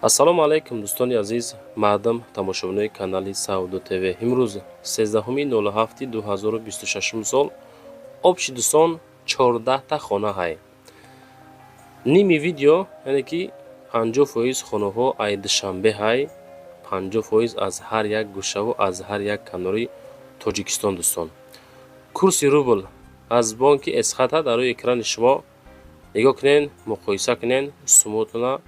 Ассалому алайкум, дӯстони азиз, мардам, тамошобинои канали Савдо ТВ. Имрӯз 13.07.2026 сол. Общий, дӯстон, 14-та хона ҳай. Ними видео, яъне ки 50% хонаҳо ай Душанбе ҳай, 50% аз ҳар як гӯшаву аз ҳар як канори Тоҷикистон. Дӯстон, курси рубл аз бонки Эсхата дар рӯи экрани шумо нигоҳ кунен, муқоиса кунен, сумотона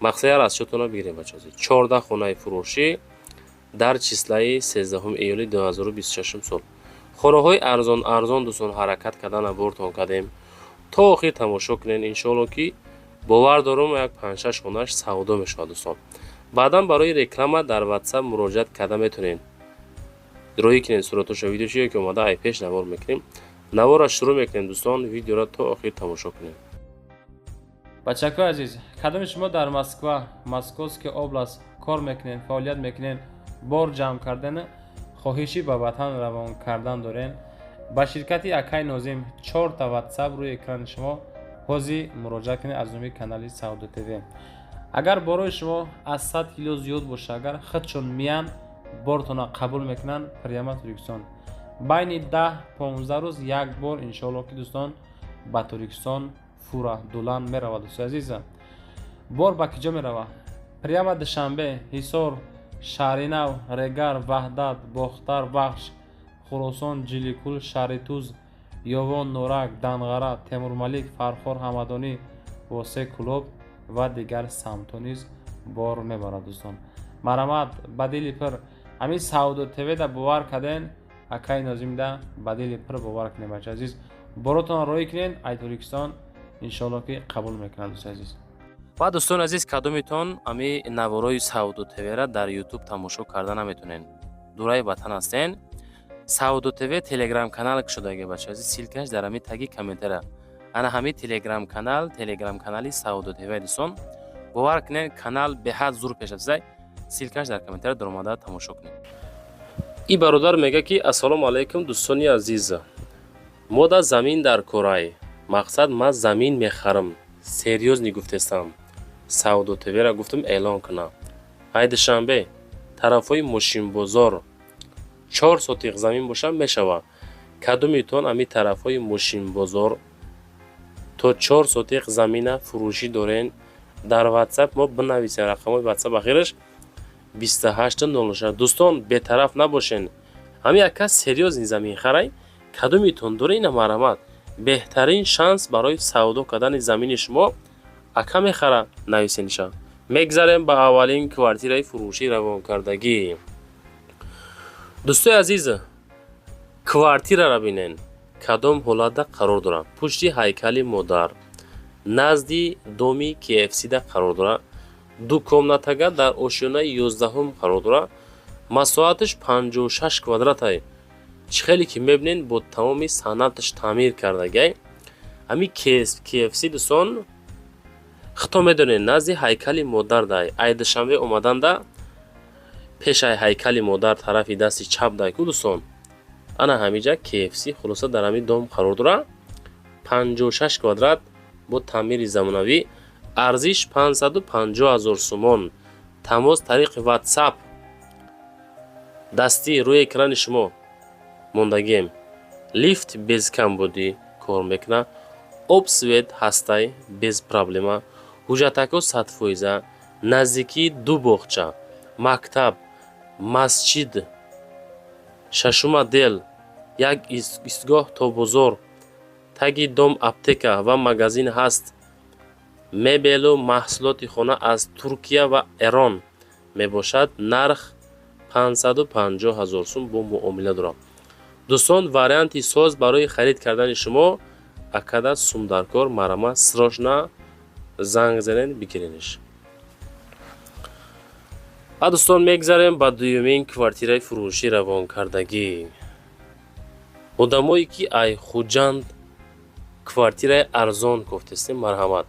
мақсади расчётона бигирем. Бачаҳо, 14 хонаи фурӯшӣ дар числаи 13 июли 2026 сол. Хонаҳои арзон арзон, дӯстон, ҳаракат кардана бортон кардем. То охир тамошо кунен, иншоалло, ки бовар дорум, як панҷшаш хонааш савдо мешавад. Дӯстон, баъдан барои реклама дар Ватсап муроҷиат карда метавонед, роҳӣ кунед суратоша, видеошо, ки омада ай пеш навор мекунем. Наворро шурӯъ мекунем, дӯстон, видеоро то охир тамошо кунед. Бачакои азиз, кадоми шумо дар Москва, Московский область кор мекунед, фаъолият мекунед, бор ҷамъ кардан, хоҳишӣ ба ватан равон кардан дорен, ба ширкати акай Нозим, чорта Ватсап рӯи экрани шумо, ҳозир муроҷиат кунед. Аз номи канали Савдо ТВ, агар борои шумо аз 100 кило зиёд боша, агар худшон миян, бортона қабул мекунанд, прямо Тоҷикистон байни 10-15 рӯз як бор, иншоалло, ки, дӯстон, ба Тоҷикистон фура дулан меравад. Дӯстои азиза, бор ба киҷо меравад? Прямо Душанбе, Ҳисор, Шаҳринав, Регар, Ваҳдат, Бохтар, Вахш, Хуросон, Ҷиликул, Шаҳритуз, Ёвон, Норак, Данғара, Темурмалик, Фархор, Ҳамадонӣ, Восе, Кӯлоб ва дигар самтҳо низ бор мебарад. Дӯстон, марҳамат, ба дили пир ҳамин Савдо ТВда бовар карден, акаи Нозимда ба дили пир бовар кунед. Бача азиз, боротонро роҳӣ кунед, ай Тоҷикистон, иншоалло, ки қабул мекунад, дӯстои азиз. Ва, дӯстони азиз, кадометон ами наворои Савдо ТВра дар Ютуб тамошо карда наметонен, дураи ватан ҳастен, Савдо ТВ Телеграм канал кушодаги, бача азиз, ссылкаш дар ҳами таги комментара. Ана ҳами Телеграм канал, Телеграм канали Савдо ТВ. Дӯстон, бовар кунед, канал беҳад зур пеш рафтаи. Ссылкаш дар комментара, даромада тамошо кунед. И бародар мега, ки ассалому алайкум, дӯстони азиз, мода замин дар корай, мақсад, ман замин мехарам. Серьёзно гуфтестам, Савдо ТВра гуфтам эълон кунам. Ай Душанбе, тарафҳои Мошинбозор, 4 сотиқ замин боша мешавад. Кадомитон ами тарафҳои Мошинбозор то 4 сотиқ замина фурӯшӣ дорен, дар Ватсап мо бинависем. Рақамҳои Ватсап ахираш 2806. Дӯстон, бетараф набошен, ҳами яка серьёзный заминхарай. Кадомитон дора ина, марҳамат, беҳтарин шанс барои савдо кардани замини шумо, ака мехара, нависениша. Мегзарем ба аввалин квартираи фурӯшӣ равонкардагӣ. Дӯстои азиз, квартираро бинен, кадом ҳолатда қарор дорад: пушти ҳайкали модар, назди доми КФСда қарор дорад. Ду комнатага, дар ошёнаи 11-ум қарор дорад. Масоҳаташ 56 квадратай. Чӣ хеле ки мебинед, бо тамоми санъаташ таъмир кардагай. Ҳами КФС, дӯстон, худто медонед, назди ҳайкали модар дай. Ай Душанбе омаданда, пешаи ҳайкали модар, тарафи дасти чап дай ку, дӯстон, ана ҳамиҷа КФС. Хулоса, дар ҳамин дом қарор дорад. 56 квадрат бо таъмири замонавӣ, арзиш 550 ҳазор сомон. Тамос тариқи Ватсап, дастӣ рӯи экрани шумо мондагием. Лифт без камбудӣ кор мекунад, об, свет ҳастай, без проблема, ҳуҷҷатакҳо 100%, наздикии ду боғча, мактаб, масҷид, шашум отдел, як истгоҳ то бозор, таги дом аптека ва магазин ҳаст. Мебелу маҳсулоти хона аз Туркия ва Эрон мебошад. Нарх 550 ҳазор сум, бо муомила дорад. Дӯстон, варианти соз барои харид кардани шумо. Акада сум даркор, марҳамат, срочно занг занед, бигирениш. Ва, дӯстон, мегзарем ба дуюмин квартираи фурӯшӣ равонкардагӣ. Одамое ки ай Хуҷанд квартираи арзон гуфтестем, марҳамат.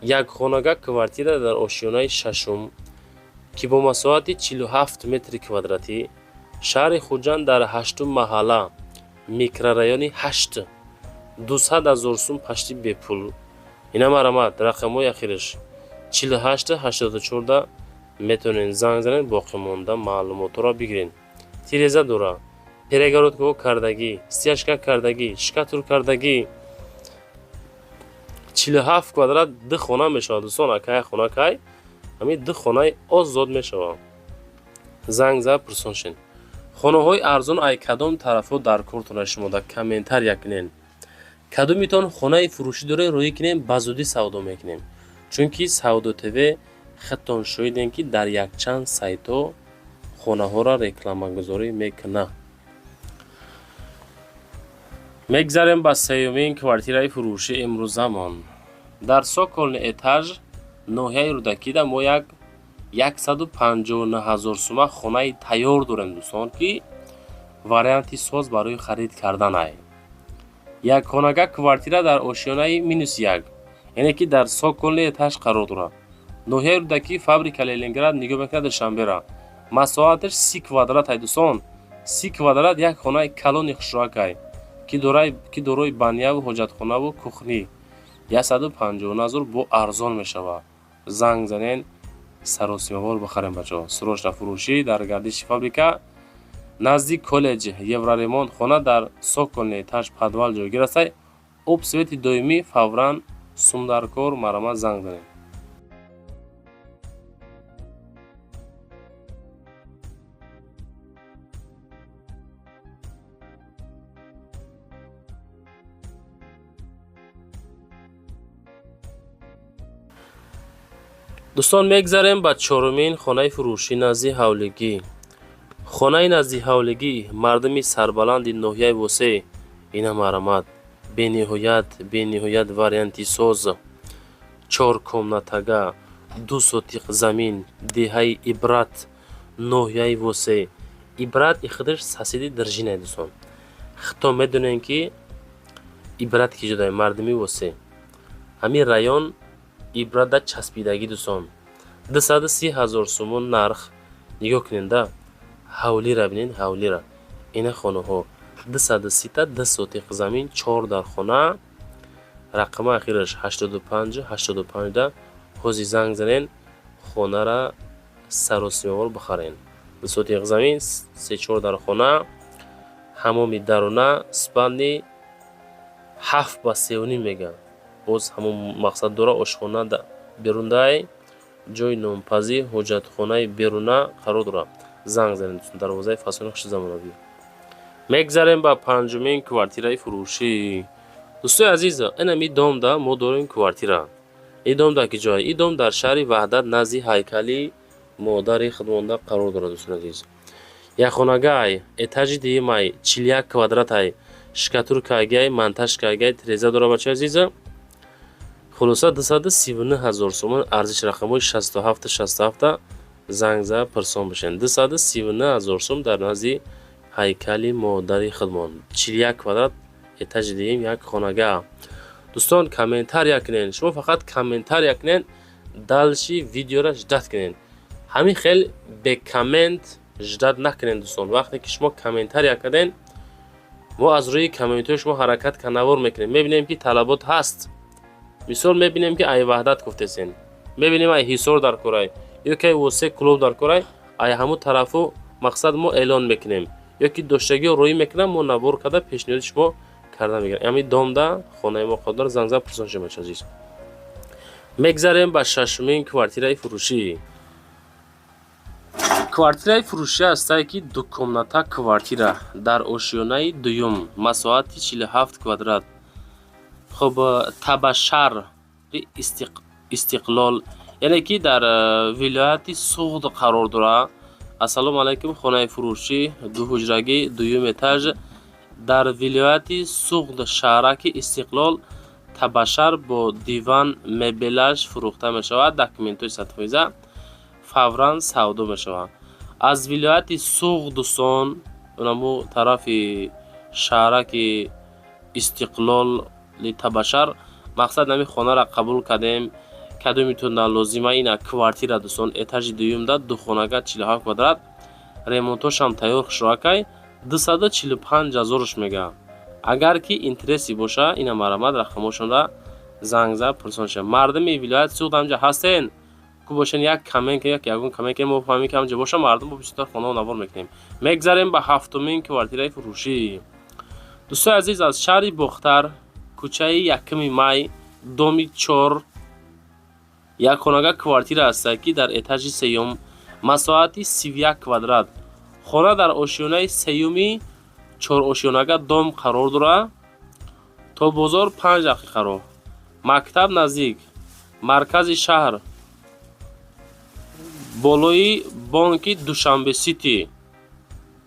Якхонага квартира дар ошёнаи шашум, ки бо масоҳати 47 метри квадратӣ, шаҳри Хуҷанд, дар ҳаштум маҳалла, микрорайони ҳашт, 200 000 сум, почти бепул. Ина, марҳамат, рақамҳои ахираш 48 84 метавонед занг занед, боқимонда маълумотҳоро бигиред. Тиреза дора, перегородка кардагӣ, стяжка кардагӣ, штукатур кардагӣ. 47 квадрат ду хона мешавад, дӯстон. Акай хона кай ҳамин ду хонаи озод мешавад. Занг зад, пурсон шед. Хонаҳои арзон ай кадом тарафҳо дар кортона шумо дар комментария кунед. Кадомитон хонаи фурӯшӣ доред, рӯӣ кунем, ба зудӣ савдо мекунем, чунки Савдо ТВ худтон шоҳидем, ки дар якчанд сайтҳо хонаҳоро рекламагузорӣ мекунад. Мегзарем ба сеюмин квартираи фурӯши имрӯзамон. Дар цокольный этаж ноҳияи Рӯдакида мо як 159 ҳазор сума хонаи тайёр дорем, дӯстон, ки варианти соз барои харид карданай. Якхонага квартира дар ошёнаи -1, яъне ки дар цокольный этаж қарор дорад. Ноҳияи Рӯдакӣ, фабрика Ленинград нигоҳ мекунад Душанбера. Масоҳаташ 30 квадрат ай, дӯстон. 30 квадрат як хонаи калони хушроакай, ки дорои баняву ҳоҷатхонаву кухня. 159 ҳазор бо арзон мешавад. Занг занен, саросимавор бихарем, бачаҳо. Срочно фурӯшӣ дар гардиши фабрика, назди коллеҷ Евроремонт. Хона дар цокольный этаж, подвал ҷойгир астай. Об, свети доимӣ, фавран сумдаркор, марҳамат, занг занед. Дӯстон, мегзарем ба чорумин хонаи фурӯшӣ назди ҳавлигӣ. Хонаи назди ҳавлигӣ, мардуми сарбаланди ноҳияи Восеъ, ина марҳамат, бениҳоят, бениҳоят варианти соз. Чор комнатага, 2 сотиқ замин, деҳаи Ибрат, ноҳияи Восеъ. Ибрат ихудаш соседи Држинае, дӯстон. Худтон медонем, ки Ибрат ки ҷудае, мардуми Восеъ. Ҳамин район Ибрата часпидагӣ, дӯстон. 230 ҳазор сомон нарх. Нигоҳ кунед да, ҳавлира бинед, ҳавлира. Ина хонаҳо 230-та, 2 сотиқ замин, чор дар хона. Рақами ахираш 85 85 да ҳози занг занен, хонара саросимавор бихарен. 2 сотиқ замин, се чор дар хона, ҳамоми даруна, спальни 7 ба 3,5 мега. Боз ҳамон мақсад дора, ошхона берундай, ҷои нонпазӣ, ҳоҷатхонаи беруна қарор дорад. Занг занед, дарвозаи фасони хуши замонавӣ. Мегзарем ба панҷумин квартираи фурӯшӣ. Дӯстои азиз, инами домда мо дорем квартира. Ин дом дар ки ҷой? Ин дом дар шаҳри Ваҳдат, назди ҳайкали модари худмонда қарор дорад, дӯстони азиз. Якхонагай, этажи дуюмай, 41 квадратай, штукатуркагай, монтажкагай, тиреза дора, бачаи азиза. Хулоса, 239 ҳазор сомон арзиш. Рақамҳои 67 67 занг зад, пурсон бошед. 239 ҳазор сом дар назди ҳайкали модари худмон. 41 квадрат, этажи дуюм, як хонага. Дӯстон, комментария кунед. Шумо фақат комментария кунед, дальше видеора ждать кунед. Ҳамин хел бе коммент ждать накунед, дӯстон. Вақте ки шумо комментария карден, мо аз рӯи комментҳои шумо ҳаракат канавор мекунем. Мебинем, ки талабот ҳаст. Мисол, мебинем, ки ай Ваҳдат гуфтесен, мебинем, ай Ҳисор дар корай ё ки ай Восеъ клуб дар корай, ай ҳамун тарафу мақсад мо эълон мекунем ё ки доштагиҳо рӯӣ мекунам, мо навор карда пешниҳоди шумо карда мегирем. Ҳамин домда хонаи мо қодор, занг зад, пурсон шед, бача азиз. Мегзарем ба шашумин квартираи фурӯшӣ. Квартираи фурӯшӣ ҳастае, ки дукомната квартира дар ошёнаи дуюм, масоҳати 47 квадрат. Хуб, Табашари Истиқлол, яъне ки дар вилояти Суғд қарор дорад. Ассалому алайкум, хонаи фурӯшӣ дуҳуҷрагӣ, дуюм этаж, дар вилояти Суғд, шаҳраки Истиқлол, Табашар, бо диван, мебелаш фурӯхта мешавад. Документҳои 100%, фавран савдо мешавад. Аз вилояти Суғд, дӯстон, онамо тарафи шаҳраки Истиқлоли Табашар. Мақсад, ҳамин хонаро қабул кардем. Кадомитон лозима, ина квартира, дӯстон, этажи дуюмда, духонага, 47 квадрат, ремонтошам тайёр, хушроакай, 245 ҳазорш мега. Агар ки интереси боша, ина марҳамат, рақамҳошонро занг зад, пурсон шавед. Мардуми вилояти Суғд ҳамҷа ҳастен. Ку бошен, як коммент, як ягон коммент, мо фаҳмем, ки ҳамҷо боша, мардум бо бисёртар хонао навор мекунем. Мегзарем ба ҳафтумин квартираи фурӯшӣ. Дӯстои азиз, аз шаҳри Бохтар, кӯчаи Якуми Май, доми 4, якхонага квартира ҳастад, ки дар этажи сеюм, масоҳати 31 квадрат. Хона дар ошёнаи сеюми чорошёнага дом қарор дорад. То бозор 5 дақиқа роҳ, мактаб наздик, маркази шаҳр, болои бонки Душанбе Сити,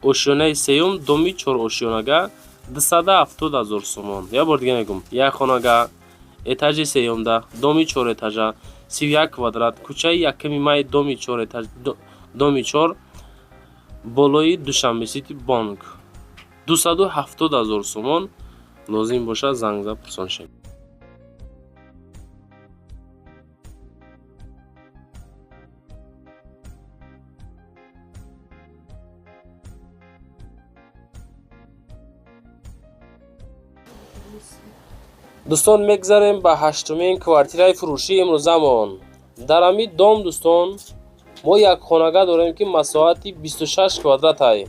ошёнаи сеюм, доми чорошёнага, 270 000 сомон. Як бор дига мегӯм: як хонага, этажи сеюмда, доми чорэтажа, 31 квадрат, кӯчаи Якуми Май, доми чорэтаж, доми 4, болои Душанбе Сити бонк, 270 000 сомон. Лозим бошад, занг зад, пурсон шавед. Дӯстон, мегзарем ба ҳаштумин квартираи фурӯшии имрӯзамон. Дар ҳамин дом, дӯстон, мо як хонага дорем, ки масоҳати 26 квадратай,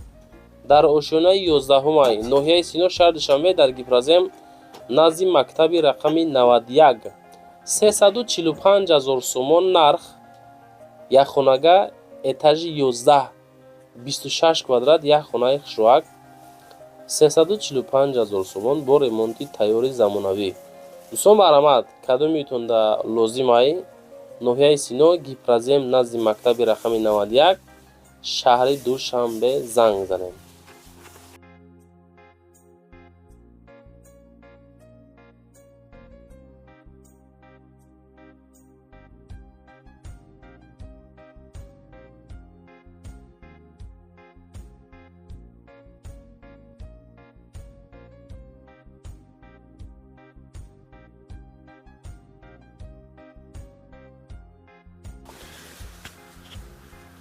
дар ошёнаи 11-умай, ноҳияи Сино, шаҳри Душанбе, дар Гипрозем, назди мактаби рақами 91, 345 000 сомон нарх. Як хонага, этажи 11, 26 квадрат, як хонаи хушроак, 345 000 сомон, бо ремонти тайёри замонавӣ. Дӯстон, марҳамат, кадомитонда лозимай, ноҳияи Сино, Гипрозем, назди мактаби рақами 91, шаҳри Душанбе, занг занем.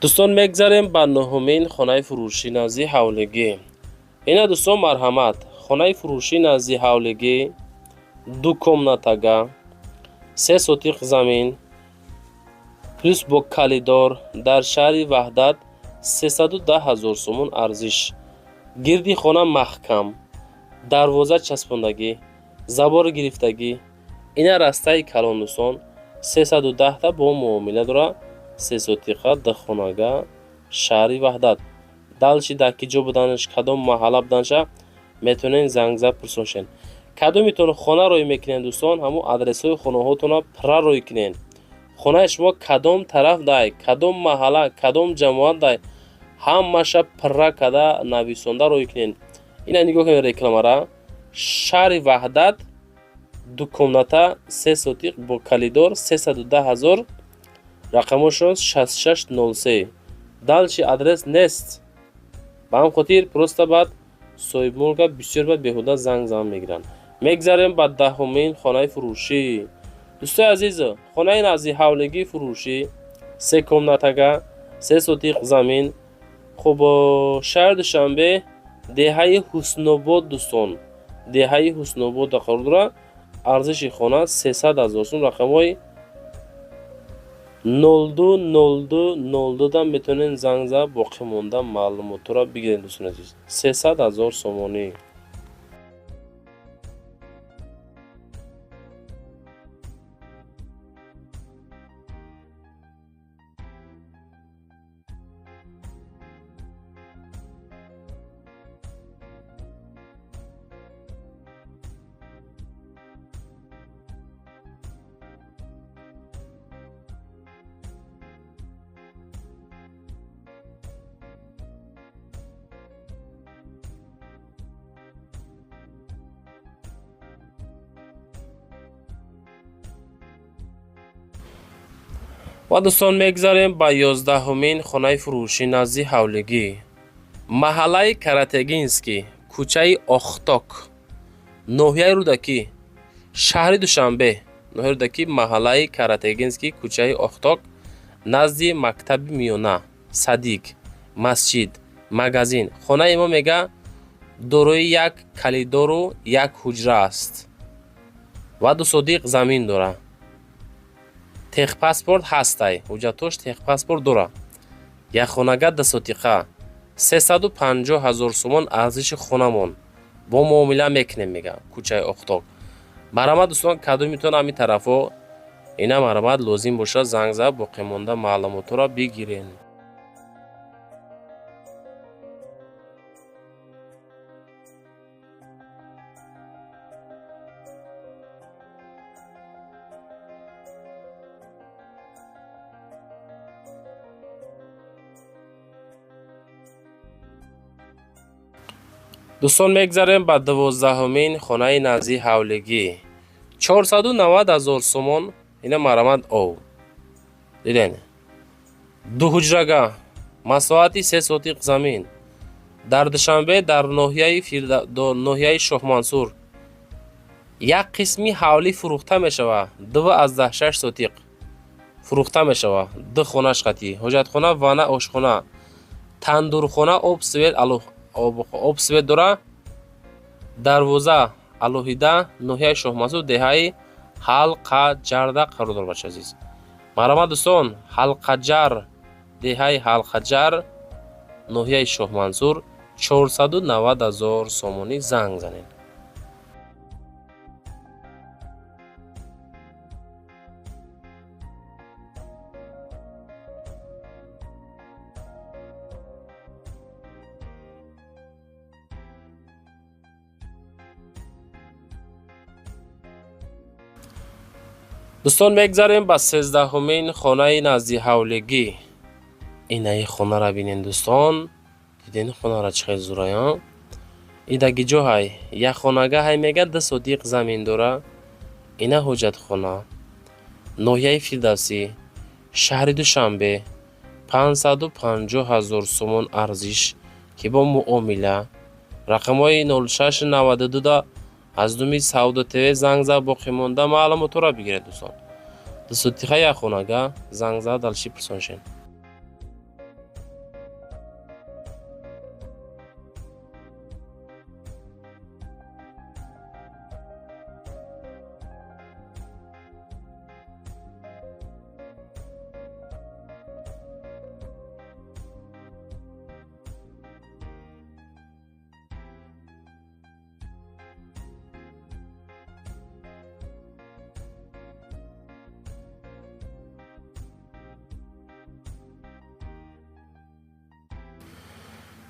Дӯстон, мегзарем ба нуҳумин хонаи фурӯшӣ назди ҳавлигӣ. Ина, дӯстон, марҳамат, хонаи фурӯшӣ назди ҳавлигӣ, ду комнатага, 3 сотиқ замин, плюс бо коридор, дар шаҳри Ваҳдат, 310 000 сомон арзиш. Гирди хона маҳкам, дарвоза часпондагӣ, забор гирифтагӣ. Ина растаи калон, дӯстон, 310-та бо муомила дорад, сесотиқа, духонага, шаҳри Ваҳдат. Дальше дар ки ҷо буданаш, кадом маҳалла буданаша метавонед занг зад, пурсон шавед. Кадомитон хона рӯй мекунед, дӯстон, ҳамун адресҳои хонаҳотонро пурра рӯй кунед. Хонаи шумо кадом тараф дай, кадом маҳалла, кадом ҷамоат дай, ҳамаша пурра када нависонда рӯй кунед. Ина нигоҳ кунед рекламара: шаҳри Ваҳдат, ду комната, се сотиқ бо коридор, 310 ҳазор, рақамошон 6603. Дальше адрес нест, ба ҳам хотир просто баъд соҳибмулка бисёр баъд беҳуда занг зан мегиранд. Мегзарем ба 10-умин хонаи фурӯшӣ. Дӯстои азиз, хонаи назди ҳавлигии фурӯшӣ, се комнатага, се сотиқ замин. Хуб, шаҳри Душанбе, деҳаи Ҳуснобод, дӯстон, деҳаи Ҳуснобод қарор дорад. Арзиши хона 300 ҳазор сум. Рақамҳои 02 02 02 да метавонед занг зад, боқӣ монда маълумотҳоро бигиред, дӯстони азиз. 300 ҳазор сомонӣ. Ва, дӯстон, мегзарем ба 11-умин хонаи фурӯшӣ назди ҳавлигӣ, маҳаллаи Каратегинский, кӯчаи Охток, ноҳияи Рӯдакӣ, шаҳри Душанбе, ноҳияи Рӯдакӣ, маҳаллаи Каратегинский, кӯчаи Охток, назди мактаби миёна, садик, масҷид, магазин. Хонаи мо, мега, дорои як коридору як ҳуҷра аст ва 2 сотиқ замин дорад. Техпаспорт ҳастай, ҳуҷҷатош техпаспорт дора. Якхонага, 2 сотиқа, 350 000 сомон арзиши хонамон, бо муомила мекунем, мега. Кӯчаи Оқток. Марҳамат, дӯстон, кадомитон ҳамин тарафо, ина, марҳамат, лозим бошад, занг зад, боқимонда маълумотҳоро бигирен. Дӯстон, мегзарем ба 12-ҳумин хонаи назди ҳавлигӣ, 490 000 сомон. Ина, марҳамат, ов, диден, дуҳуҷрага, масоҳати 3 сотиқ замин, дар Душанбе, дар ноҳияи Шоҳмансур як қисми ҳавлӣ фурӯхта мешавад. 2,6 сотиқ фурӯхта мешавад. Ду хонаш қатӣ, ҳоҷатхона, ванна, ошхона, тандурхона, об, свет, об, свет дора, дарвоза алоҳида. Ноҳияи Шоҳмансур, деҳаи Ҳалқаҷарда қарор дорад. Бача азиз, марҳамат, дӯстон, Ҳалқаҷар, деҳаи Ҳалқаҷар, ноҳияи Шоҳмансур, 490 000 сомонӣ, занг занед. Дӯстон, мегзарем ба 13-ҳумин хонаи назди ҳавлигӣ. Инаи хонара бинен, дӯстон. Диден хонара, чӣ хел зурая? Идаги ҷо ҳай, як хонага ҳай, мега, 2 сотиқ замин дора. Ина ҳоҷатхона. Ноҳияи Фирдавсӣ, шаҳри Душанбе, 550 000 сомон арзиш, ки бо муомила. Рақамҳои 0692 аз думи Савдо ТВ занг зад, боқимонда маълумотҳоро бигиред, дӯстон. 2 сотиха, як хонага, занг зад, дальше пурсон шен.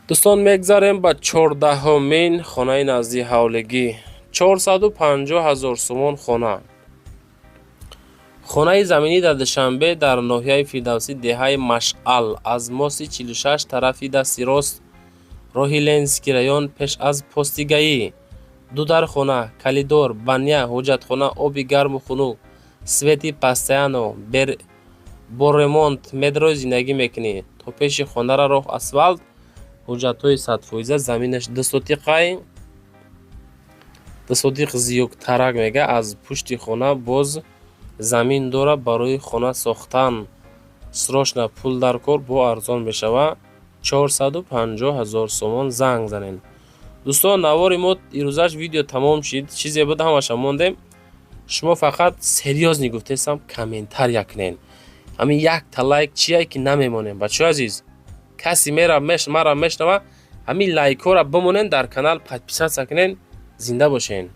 Дӯстон, мегзарем ба 14-ҳумин хонаи назди ҳавлигӣ, 450 000 сомон хона. Хонаи заминӣ дар Душанбе, дар ноҳияи Фирдавсӣ, деҳаи Машъал, аз мости 46 тарафи дасти рост, роҳи Ленинский район, пеш аз пости ГАИ. Ду дархона, коридор, баня, ҳоҷатхона, оби гарму хунук, свети постоянно, бо ремонт. Медрои зиндагӣ мекунӣ, то пеши хонара роҳ асфалт. Ҳуҷҷатҳои 100%, заминаш 2 сотиқай, 2 сотиқ зиёдтарак, мега, аз пушти хона боз замин дора барои хона сохтан. Срочно пул дар кор, бо арзон мешава, 450 000 сомон, занг занед. Дӯстон, навори мо ирӯзаш видео тамом шид. Чизе буд, ҳамаша мондем. Шумо фақат серьёзно гуфтесам, комментария кунед. Ҳамин якта лайк чие, ки намемонем? Бачаҳои азиз, касе мара мешнава, ҳамин лайкҳоро бимонен, дар канал подписаться кунен. Зинда бошен.